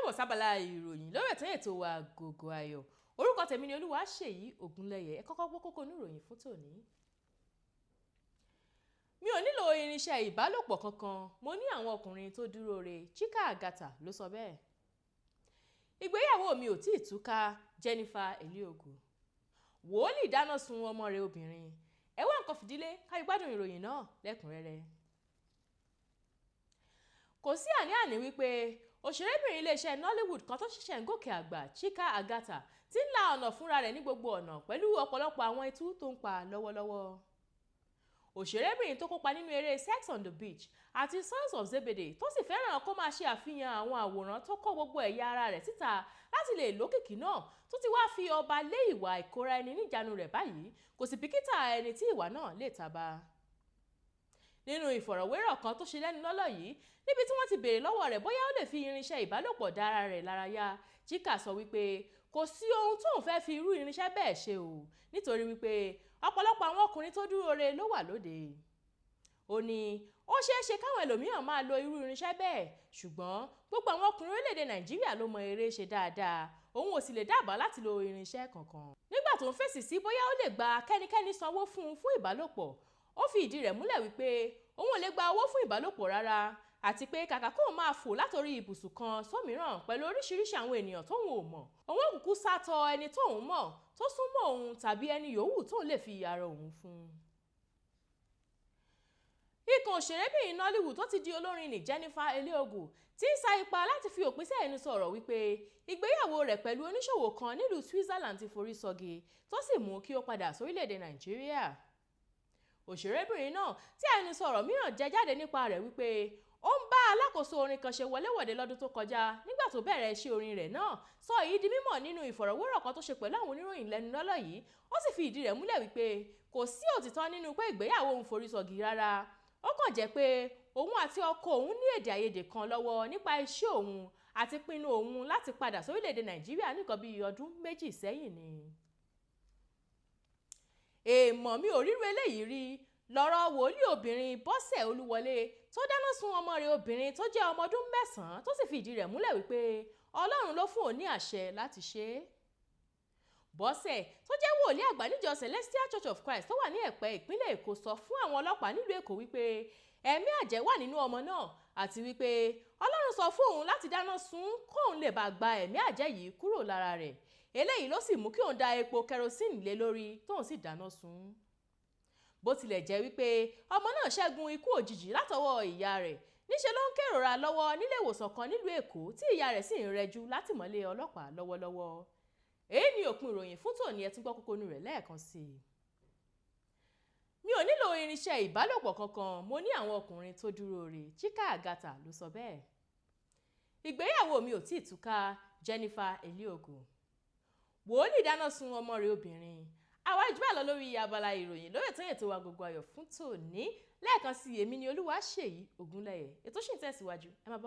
Káàbọ̀ sábàlá ìròyìn lórí ètò ètò wa Gògó Ayọ̀. Orúkọ tèmi ni Olúwaṣèyí Ògúnlẹ̀yẹ. Ẹ kọ́kọ́ gbọ́ kókó inú ìròyìn fún tòní. Mi ò nílò irinṣẹ́ ìbálòpọ̀ kankan, mo ní àwọn ọkùnrin tó dúró re, Chika Agatha ló sọ bẹ́ẹ̀. Ìgbéyàwó mi ò tíì túká, Jennifer Eliogu. Wòólì dáná sun ọmọ rẹ̀ obìnrin. Ẹ wá nǹkan fìdílé ká gbádùn ìròyìn náà lẹ́kùnrẹ́rẹ́. Kò sí àní-àní wípé òṣèrébìnrin iléeṣẹ́ Nollywood kan tó ṣẹ̀ṣẹ̀ ń gòkè àgbà, Chika Agatha, ti ń la ọ̀nà fúnra rẹ̀ ní gbogbo ọ̀nà pẹ̀lú ọ̀pọ̀lọpọ̀ àwọn itú tó ń pa lọ́wọ́lọ́wọ́. Òṣèrébìnrin tó kópa nínú eré Sex on the Beach àti Sons of Zebedee, tó sì fẹ́ràn kó máa ṣe àfihàn àwọn àwòrán tó kó gbogbo ẹ̀yà ara rẹ̀ síta láti lè lókìkí náà, tó ti wá fi ọba lé ìwà ìkóra ẹni níjàánu rẹ̀ báyìí, kò sì bìkítà ẹni tí ìwà náà lè ta bá. Nínú ìfọ̀rọ̀wérọ̀ kan tó ṣe lẹ́nu lọ́lọ́ yìí, níbi tí wọ́n ti béèrè lọ́wọ́ rẹ̀ bóyá ó lè fi irinṣẹ́ ìbálòpọ̀ dá ara rẹ̀ lára yá, Chika sọ wípé kò sí ohun tóun fẹ́ fi irú irinṣẹ́ bẹ́ẹ̀ ṣe o, nítorí wípé ọ̀pọ̀lọpọ̀ àwọn ọkùnrin tó dúró re ló wà lóde. Ó ní ó ṣeé ṣe káwọn ẹlòmíràn máa lo irú irinṣẹ́ bẹ́ẹ̀, ṣùgbọ́n gbogbo àwọn ọkùnrin orílẹ̀-èdè Nàìjíríà ló mọ eré ṣe dáadáa, òun ò sì lè dábàá láti lo irinṣẹ́ kankan. Nígbà tó ń fèsì sí bóyá ó lè gba kẹ́nikẹ́ni sanwó fún un fún ìbálòpọ̀, ó fi ìdí rẹ̀ múlẹ̀ wípé òun ò lè gba owó fún ìbálòpọ̀ rárá, àti pé kàkà kóun máa fò látòrí ibùsùn kan sómìíràn pẹ̀lú oríṣiríṣi àwọn ènìyàn tóun ò mọ̀, òun ò kúkú sátọ ẹni tóun mọ̀ tó súnmọ́ òun tàbí ẹni yòówù tóun lè fi ara òun fún. Ikọ̀ òṣèrébìnrin Nollywood tó ti di olórin ní Jennifer Eliogu ti ń sa ipá láti fi òpin sí ẹnu sọ̀rọ̀ wípé ìgbéyàwó rẹ̀ pẹ̀lú oníṣòwò kan nílùú Switzerland ti forí sọgi, tó sì mú kí ó padà sórílẹ̀-èdè Nàìjíríà. Òṣèrébìnrin náà tí ẹnu sọ̀rọ̀ mìíràn jẹ jáde nípa rẹ̀ wípé ó ń bá alákòóso orin kan ṣe wọléwọ̀de lọ́dún tó kọjá nígbà tó bẹ̀rẹ̀ iṣẹ́ orin rẹ̀ náà, sọ èyí di mímọ̀ nínú ìfọ̀rọ̀wérọ̀ kan tó ṣe pẹ̀lú àwọn oníròyìn lẹ́nu lọ́lọ́ yìí. Ó sì fi ìdí rẹ̀ múlẹ̀ wípé kò sí òtítọ́ nínú pé ìgbéyàwó òun forí sọgi rárá, ó kàn jẹ́ pé òun àti ọkọ òun ní èdè àìyedè kan lọ́wọ́ nípa iṣẹ́ òun àti pinnu òun láti padà sórílẹ̀-èdè Nàìjíríà nìkan bíi ọdún 2 sẹ́yìn ni. Èèmọ̀, mi ò ríru eléyìí rí lọ́rọ̀ wòlíì obìnrin Bọ́sẹ̀ Olúwọlé tó dáná sun ọmọ rẹ̀ obìnrin tó jẹ́ ọmọ ọdún 9, tó sì fi ìdí rẹ̀ múlẹ̀ wípé Ọlọ́run ló fún òun ní àṣẹ láti ṣe é. Bọ́sẹ̀ tó jẹ́ wòlíì àgbà níjọ Celestial Church of Christ tó wà ní Ẹ̀pẹ́, ìpínlẹ̀ Èkó, sọ fún àwọn ọlọ́pàá nílùú Èkó wípé ẹ̀mí àjẹ́ wà nínú ọmọ náà, àti wípé Ọlọ́run sọ fún òun láti dáná sun kóun lè bá gba ẹ̀mí àjẹ́ yìí kúrò lára rẹ̀. Eléyìí ló sì mú kí òun da epo kerosene lé lórí tóun sì dáná sun. Bó tilẹ̀ jẹ́ wípé ọmọ náà ṣẹ́gun ikú òjijì látọwọ́ ìyá rẹ̀, níṣẹ́ ló ń kérora lọ́wọ́ nílé ìwòsàn kan nílùú Èkó, tí ìyá rẹ̀ sì ń rẹjú látìmọ́lé ọlọ́pàá lọ́wọ́lọ́wọ́. Èyí ni òpin ìròyìn fún tòní. Ẹ tún gbọ́ kókó inú rẹ̀ lẹ́ẹ̀kan sí i. Mi ò nílò irinṣẹ́ ìbálòpọ̀ kankan, mo ní àwọn ọkùnrin tó dúró re, Chika Agatha ló sọ bẹ́ẹ̀. Ìgbéyàwó mi ò tíì túká, Jennifer Eliogu. Wòlíì dáná sun ọmọ rẹ̀ obìnrin. Àwa ìjùbà lọ lórí abala ìròyìn lórí ètò ètò wa Gògó Ayọ̀ fún tòní. Lẹ́ẹ̀kan sí, èmi ni Olúwaṣèyí Ògúnlẹ̀yẹ. Ètò sì ń tẹ̀síwájú, ẹ má bá wa.